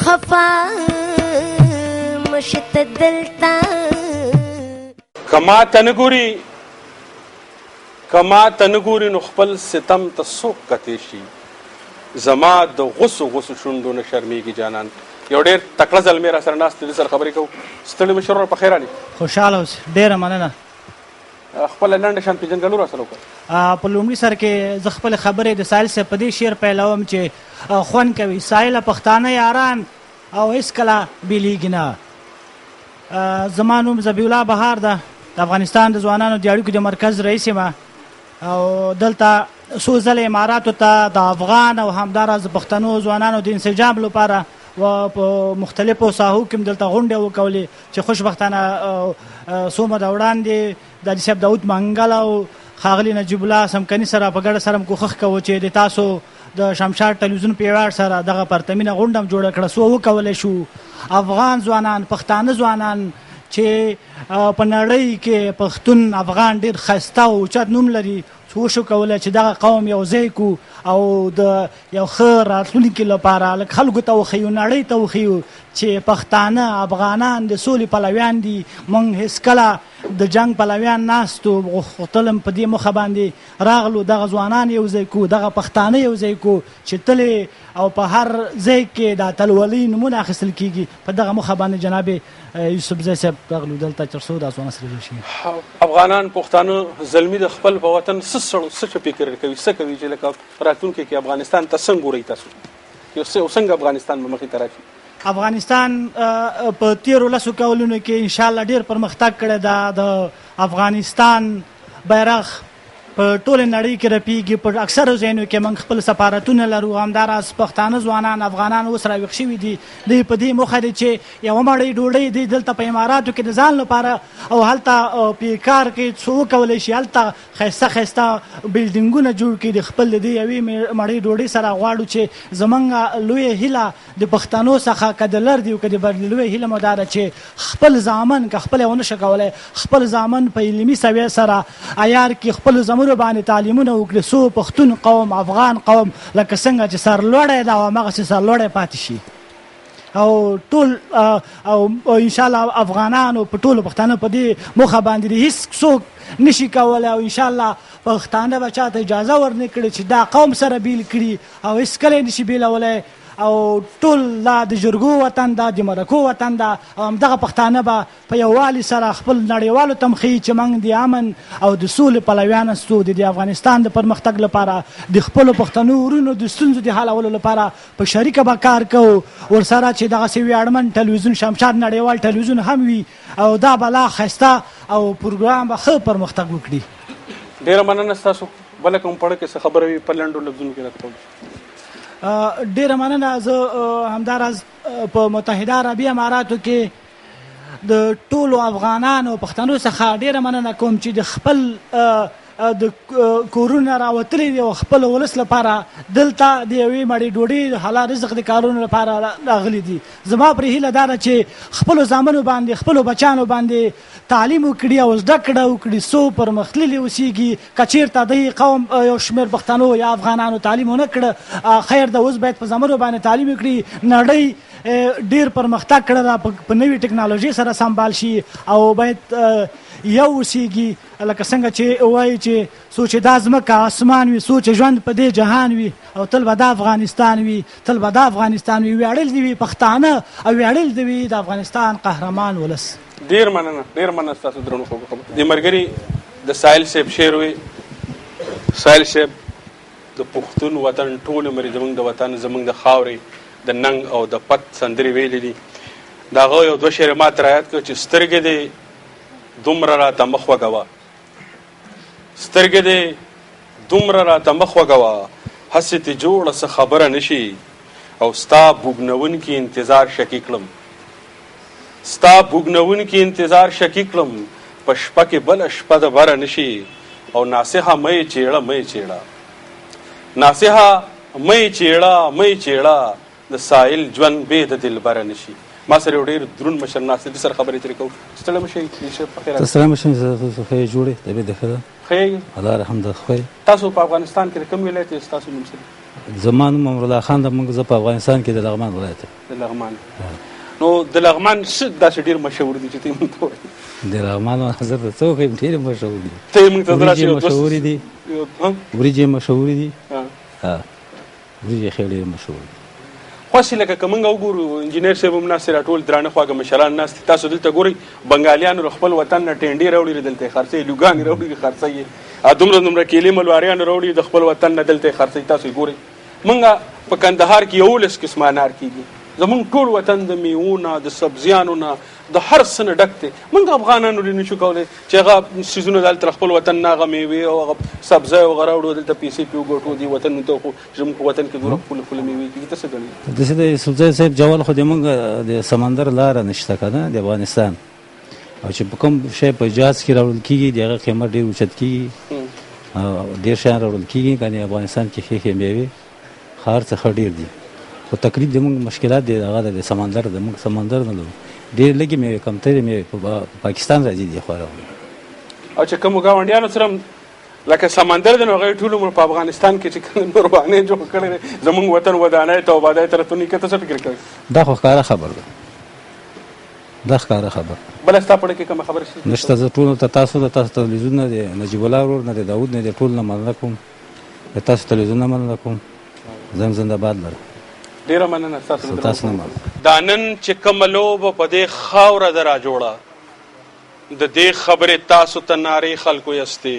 خفا مشت دلتا. کما ته نه ګوري، کما ته نه ګوري نو خپل ستم ته څوک کتی شي؟ زما د غوسو غوسو شونډو نه شرمېږي جانان. یو ډېر تکړه زلمی را سره ناست دی، ده سره خبرې کوو. ستړي مشر وروره، په خیر راغلې. خوشحاله اوسې، ډېره مننه. خپله لنډه شان پېژندګلو را سره وکړه. په لومړي سر کې زه خپلې خبرې د ساحل صاحب په دې شعر پیلوم چې خوند کوي. ساحله پښتانه یاران او هېڅکله بېلېږي نه. زما نوم ذبیح الله بهار ده، د افغانستان د ځوانانو د اړیکو د مرکز رئیس یم او دلته څو ځلې اماراتو ته د افغان او همداراز د پښتنو ځوانانو د انسجام لپاره و په مختلفو ساحو کې هم دلته غونډې وکولې چې خوشبختانه څو موده وړاندې د حاجي صاحب داود منګل او ښاغلي نجیب الله سمکني سره په ګډه سره هم کوښښ کوو چې د تاسو د شمشاد ټلویزیون په ویاړ سره دغه پرتمینه غونډه هم جوړه کړه، څو وکولی شو افغان ځوانان، پښتانه ځوانان چې په نړۍ کې پښتون افغان ډېر ښایسته او اوچت نوم لري، څو وشو کولی چې دغه قوم یو ځای کړو او د یو ښه راتلونکي لپاره لږ خلکو ته وښیو، نړۍ ته وښیو چې پښتانه افغانان د سولې پلویان دي. موږ هېڅکله د جنګ پلویان ناستو، غوښتل هم په دې موخه باندې راغلو دغه ځوانان یو ځای کړو، دغه پښتانه یو ځای کړو چې تلې او په هر ځای کې د اتلولۍ نومونه اخیستل کېږي. په دغه موخه باندې جناب یوسفزی صاحب راغلو دلته تر څو دا ځوانان سره یو شي. افغانان پښتانه زلمي د خپل په وطن څه سړو څه څه فکر کوي، څه کوي چې لکه راتلونکي کې افغانستان ته څنګه ګورئ تاسو، یو څه او څنګه افغانستان به مخې ته راشي؟ افغانستان په تیرو لسو کلونو کې انشاءالله ډیر پرمختګ کړی ده. د افغانستان بیرغ په ټوله نړۍ کې رپیږي، په اکثرو ځایونو کې موږ خپل سفارتونه لرو. همداراز پښتانه ځوانان افغانان اوس راویښ شوي دي، دوی په دې موخه دي چې یوه مړۍ ډوډۍ دوی دلته په اماراتو کې د ځان لپاره او هلته په کار کې څو وکولی شي هلته ښایسته ښایسته بلډینګونه جوړ کړي. د خپل د دې یوې مړۍ ډوډۍ سره غواړو چې زمونږ لویه هیله د پښتنو څخه که د لر دی او که د بر دی، لویه هیله مو دا ده چې خپل زامن که خپله ونه شو کولی خپل زامن په علمي سویه سره عیار کې خپلو زمونو باندې تعلیمونه وکړي، څو پښتون قوم افغان قوم لکه څنګه چې سرلوړی ده او هماغسې سرلوړی پاتې شي. او ټول او انشاءالله افغانانو په ټولو پښتانه په دې موخه باندې دي، هیڅ څوک نشي کولی او انشاءالله پښتانه به چاته اجازه ورنه کړي چې دا قوم سره بیل کړي او هیڅکله یې نشي بیلولی. او ټول دا د جرګو وطن ده، د مرکو وطن ده، او همدغه پښتانه به په یووالي سره خپل نړیوالو ته هم ښیي چې موږ د امن او د سولې پلویان یاستو، د دې افغانستان د پرمختګ لپاره د خپلو پښتنو ورونو د ستونزو د حلولو لپاره په شریکه به کار کوو. ورسره چې دغسې ویاړمن ټلویزیون شمشاد نړیوال ټلویزیون هم وي او دا به لا ښایسته او پروګرام به ښه پرمختګ وکړي. ډېره مننه ستاسو. بله کوم پړه کې څه خبره وي په لنډو لفظونو کې راته وکړئ. ډېره مننه. زه همداراز په متحده عربي اماراتو کې د ټولو افغانانو پښتنو څخه ډېره مننه کوم چې د خپل د کورونه راوتلي دي او خپل ولس لپاره دلته د یوې مړې ډوډۍ د حلال رزق د کارونو لپاره راغلي دي. زما پرې هیله دا ده چې خپلو زامنو باندې خپلو بچیانو باندې تعلیم وکړي او زده کړه وکړي څو پرمختللي اوسیږي. که چیرته دی قوم یو شمېر پښتنو یا افغانانو تعلیم ونه کړ، خیر ده، اوس باید په زامنو باندې تعلیم وکړي. نړۍ ډیر پرمختګ کړی ده، په نوې ټکنالوژي سره سمبال شي او باید یو اوسیږي. لکه څنګه چې وایي چې څو چې دا ځمکه اسمان وي، څو چې ژوند په دې جهان وي، او تل به دا افغانستان وي، تل به دا افغانستان وي. ویاړل دي وي پښتانه او ویاړل دي وي د افغانستان قهرمان ولس. ډیر مننه، ډیر مننه ستاسو درنو خوږو خبرو. د مرګري د ساحل صاحب شعر وي. ساحل صاحب د پښتون وطن ټول عمر زمونږ د وطن زمونږ د خاورې د ننګ او د پت سندرې ویلې دي. د هغه یو دوه شعر ما ته رایاد کړ چې سترګې دې دومره راته مه خوږوه، سترګې دې دومره راته مه خوږوه، هسې ترې جوړه څه خبره نه شي، او ستا بوږنوونکي انتظار شکي کړم، ستا بوږنوونکي انتظار شکي کړم، په شپه کې بله شپه د بره نه شي، او ناصحه مه یې چېړه مه یې چېړه، ناصحه مه یې چېړه مه یې چېړه، د ساحل ژوند بې د دلبره نه شي. ما سره یو ډېر دروند مشر ناست دی، ده سره خبرې ترې کوو. ستړی مه شئ، شیخ، په خیر راغلئ. ستړی مه شئ، زه ښه یې جوړ یې، طبیعت دې ښه ده؟ ښه یې؟ الله رحم ده، ښه یې. تاسو په افغانستان کې د کوم ولایت یې، ستاسو نوم څه دی؟ زما نوم امرالله خان ده. موږ زه په افغانستان کې د لغمان ولایت یم. د لغمان. نو د لغمان څه داسې ډېر مشهور دي چې ته یې موږ ته وایې؟ د لغمان زه ته څه وښیم، ډېر مشهور دي. ته یې موږ ته وریجې راشي یو دوه مشهورې دي، وریجې مشهورې دي. ها. وریجې ښې ډېرې مشهورې دي. خو هسې لکه که موږ وګورو، انجینر صاحب هم ناست دی، راټول درانه خواږه مشران ناست دي. تاسو دلته ګورئ بنګالیانو له خپل وطن نه ټینډې راوړي دي، دلته یې خرڅوي، لوګانې راوړي دي، خرڅوي یې. دومره دومره کیلې ملواریانو راوړي د خپل وطن نه، دلته یې خرڅوي. تاسو یې ګورئ. موږ په کندهار کې 11 قسمه انار کېږي. زمونږ ټول وطن د میوو نه، د سبزیانو نه، د هر څه نه ډک دی. موږ افغانانو لرې نشو کولی چې هغه څیزونه دلته خپل وطن نه هغه میوې او هغه سبزی او هغه راوړو، دلته پیسې پرې وګټو. دې وطن ته خو زموږ په وطن کې دومره ښکلې ښکلې میوې کېږي. ته څه ګڼې؟ داسې د یوسفزی صاحب جوال خو د موږ د سمندر لاره نشته که نه د افغانستان، او چې په کوم شی په جهاز کې راوړل کېږي د هغه قیمت ډېر اوچت کېږي، ډېر شیان راوړل کېږي. که نه افغانستان کې ښې ښې میوې ښار څخه ډېر دي، خو تکلیف د موږ مشکلات دی هغه د سمندر د موږ سمندر نه لرو. ډېر لږې میوې، کمترې میوې په پاکستان راځي دي خو راوړي. او چې کومو ګاونډیانو سره هم لکه سمندر دی، نو هغه ټول عمر په افغانستان کې چې کوم نور باندې جوړ کړی دی، زموږ وطن ودانۍ ته او آبادۍ ته راته نیکه. ته څه فکر کوې؟ دا خو ښکاره خبر ده، دا ښکاره خبر. بله ستا په اړه کې کومه خبره شته؟ نشته. زه ټولو ته تاسو د تاسو تلویزیون نه دی، نجیب الله ورور نه دی، داود نه دی، ټول نه مننه کوم. د تاسو تلویزیون نه مننه کوم. زم زنده باد لره. ډېره مننه ستاسو. تاسو نه مننه. دا نن چې کومه لوبه په دې خاوره ده را جوړه، د دې خبرې تاسو ته نارې خلکو یاستې.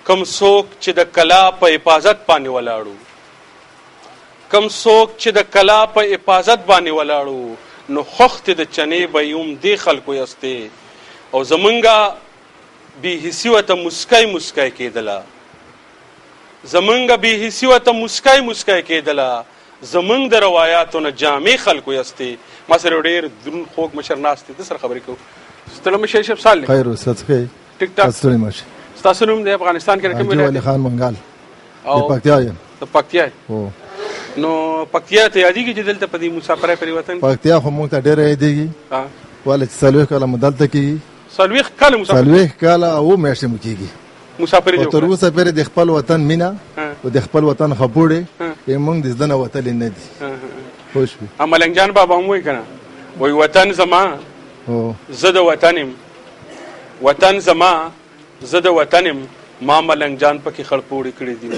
کوم څوک چې د کلا په حفاظت باندې ولاړو، کوم څوک چې د کلا په حفاظت باندې ولاړو، نو خښتې د چنې به یې هم دې خلکو یاستې. او زمونږه بې حسي ورته مسکی مسکی کېدله، زمونږه بې حسي ورته مسکی مسکی کېدله، زمونږ د روایاتو نه جامې خلکو یاستې. ما سره یو ډېر دروند خوږ مشر ناست دی، ده سره خبرې کوو. ستړی مشر صاحب، سال دی؟ خیر اوسه، څه کوې؟ ټیک ټاک. ستړی مه شې. ستاسو نوم دی افغانستان کې کوم ولایت؟ ولایت؟ علي خان منګال، د پکتیا یم. د پکتیا؟ هو. نو پکتیا ته یادېږي چې دلته په دې مسافرۍ پرې وطن؟ پکتیا خو موږ ته ډېره یادېږي، ولې چې 40 کاله مو دلته کېږي. 40 کاله مسافر؟ 40 کاله اووه میاشتې مو کېږي مسافري. او تر اوسه پورې د خپل وطن مینه او د خپل وطن خپوړې یې موږ د زړه نه وتلې نه دي. پوه شوې؟ ملنګ جان بابا هم وایي که نه، وایي وطن زما زه د وطن یم، وطن زما زه د وطن یم، ما ملنګ جان پکې خړپوړې کړې دي.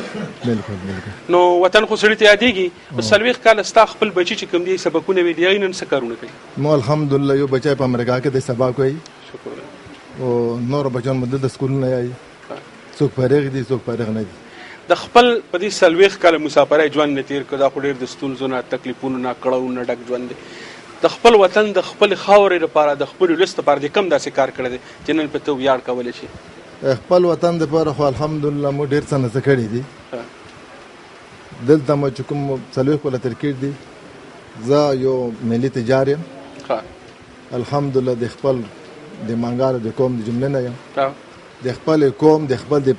بالکل بالکل. نو وطن خو سړي ته یادېږي. 40 کاله ستا خپل بچي چې کوم دي سبقونه ویلي، هغوی نن څه کارونه کوي؟ مو الحمدلله یو بچی په امریکا کې دی، سبق وایي. شکر. او نور بچیان مو دلته سکولونه یایي، څوک فارغ دي، څوک فارغ نه دي. د خپل په دې 40 کاله مسافرۍ ژوند نه تېر کړ، دا خو ډېر د ستونزو نه، تکلیفونو نه، کړاوونو نه ډک ژوند دی. د خپل وطن د خپل خاورې لپاره، د خپل ولس لپاره دې کوم داسې کار کړی دی چې نن په ته ویاړ کولی شي؟ خپل وطن دپاره خو الحمدلله مو ډېر څه نه څه کړي دي. دلته مو چې کوم 40 کاله تېر کړي دي، زه یو ملي تجار یم. الحمدلله د خپل د منګالو د قوم د جملې نه یم، د خپل قوم د خپل د